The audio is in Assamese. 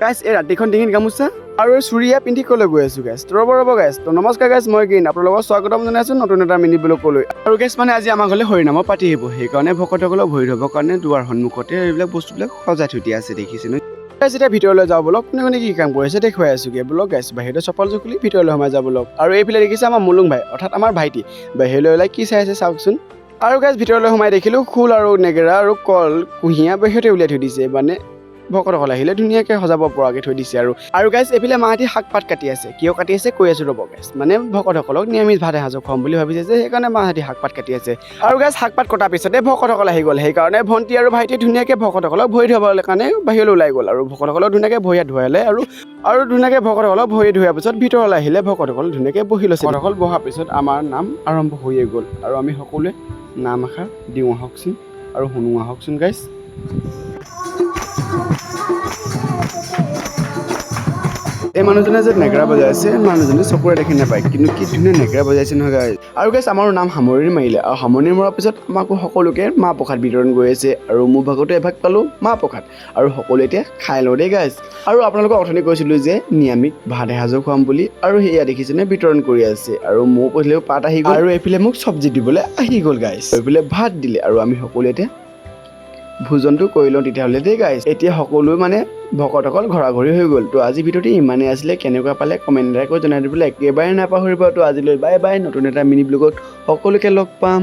গাইছ, এই ৰাতিখন ডিঙিত গামোচা আৰু এই চুৰিয়া পিন্ধি ক'লৈ গৈ আছোঁ গাইছ? ৰ'ব ৰ'ব গাইছ। তো নমস্কাৰ গাইছ, মই গ্ৰীণ, আপোনালোকক স্বাগতম জনাইছোঁ নতুন এটা মিনি ব্লগলৈ। আৰু গাইছ, মানে আজি আমাৰ ঘৰলৈ হৰিনামৰ পাতি আহিব, সেইকাৰণে ভকতসকলক ভৰি ধুবৰ কাৰণে দুৱাৰ সন্মুখতে এইবিলাক বস্তুবিলাক সজাই থৈ দিয়া আছে, দেখিছে ন গাইছ? এতিয়া ভিতৰলৈ যাওঁ বলক। কোনে কোনে কি কাম কৰিছে দেখুৱাই আছোগৈ বলক গাইছ। বাহিৰতে চপ্পলযোৰ খুলি ভিতৰলৈ সোমাই যাব বলক। আৰু এইফালে দেখিছে, আমাৰ মুলুং ভাই, অৰ্থাৎ আমাৰ ভাইটি বাহিৰলৈ ওলাই কি চাই আছে চাওকচোন। আৰু গাইছ, ভিতৰলৈ সোমাই দেখিলোঁ খোল আৰু নেগেৰা আৰু কল কুঁহিয়া বাহিৰতে উলিয়াই থৈ দিছে, মানে ভকতসকল আহিলে ধুনীয়াকৈ সজাব পৰাকৈ থৈ দিছে। আৰু গাইছ, এইফালে মাহঁতি শাক পাত কাটি আছে। কিয় কাটি আছে কৈ আছোঁ ৰ'ব গাইছ। মানে ভকতসকলক নিৰামিষ ভাত এসাঁজো খুৱাম বুলি ভাবিছে যে, সেইকাৰণে মাহঁতি শাক পাত কাটি আছে। আৰু গাইছ, শাক পাত কটাৰ পিছতে ভকতসকল আহি গ'ল। সেইকাৰণে ভণ্টি আৰু ভাইটিয়ে ধুনীয়াকৈ ভকতসকলক ভৰি ধুৱাবলৈ কাৰণে বাহিৰলৈ ওলাই গ'ল। আৰু ভকতসকলক ধুনীয়াকৈ ভৰি হাত ধুৱালে আৰু ধুনীয়াকৈ ভকতসকলক ভৰি ধোৱাৰ পিছত ভিতৰলৈ আহিলে। ভকতসকল ধুনীয়াকৈ বহি লৈছে। ভকতসকল বহাৰ পিছত আমাৰ নাম আৰম্ভ হৈয়ে গ'ল আৰু আমি সকলোৱে নাম এষাৰ দিওঁ আহকচোন আৰু শুনো আহকচোন গাইছ। এই মানুহজনে যে নেগেৰা বজাইছে, মানুহজনে চকুৰে দেখি নাপায়, কিন্তু কি ধুনীয়া নেগেৰা বজাইছে নহয় গাইছ। আৰু গাইছ, আমাৰো নাম সামৰণি মাৰিলে আৰু সামৰণি মৰাৰ পিছত আমাকো সকলোকে মাহ প্ৰসাদ বিতৰণ কৰি আছে আৰু মোৰ ভাগতো এভাগ পালোঁ মাহ প্ৰসাদ আৰু সকলোৱে এতিয়া খাই লওঁ দেই গাইছ। আৰু আপোনালোকক অথনি কৈছিলোঁ যে নিৰামিষ ভাত এসাঁজো খুৱাম বুলি আৰু সেয়া দেখিছেনে, বিতৰণ কৰি আছে। আৰু মোৰ পঠিলেও পাত আহি গ'ল আৰু এইফালে মোক চব্জি দিবলৈ আহি গ'ল গাইছ। এইফালে ভাত দিলে আৰু আমি সকলোৱে এতিয়া ভোজনটো কৰি লওঁ তেতিয়াহ'লে দেই গাইছ। এতিয়া সকলোৱে, মানে ভকতসকল ঘৰা ঘৰি হৈ গ'ল। তো আজি ভিডিঅ'টো ইমানেই আছিলে। কেনেকুৱা পালে কমেণ্ট এটা কৰি জনাই দিবলৈ একেবাৰে নাপাহৰিব। তো আজিলৈ বাই বাই। নতুন এটা মিনি ব্লগত সকলোকে লগ পাম।